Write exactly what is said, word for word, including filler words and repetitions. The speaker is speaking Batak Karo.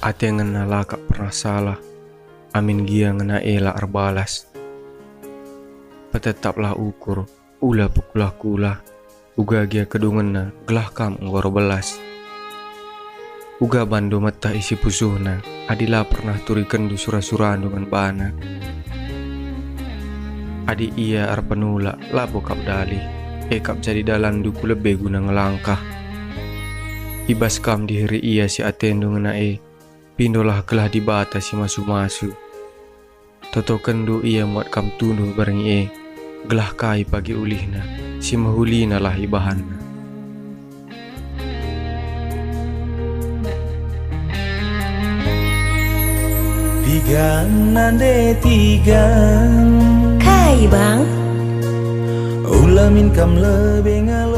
Ate ngena la kap pernah salah, amin gia ngena e la erbalas. Petetaplah ukur, ula pekulah-kulah, uga gia kedungenna gelah kam enggo erbelas. Uga bandu meteh isi pusuhna, adi la pernah turikenndu sura-surandu ngen bana. Adi ia erpenulak, labo kap dalih, e kap jadi dalanndu ku lebe guna ngelangkah. I bas kam diheri ia si atendu ngena e, pindolah gelah Dibata si masu-masu. Totokenndu ia muat kam tunduh berngi e, gelah kai pagi ulihna, si mehulinalah ibahanna. Tiga nande tiga. Kai, Bang? Ula min kam lebe ngal-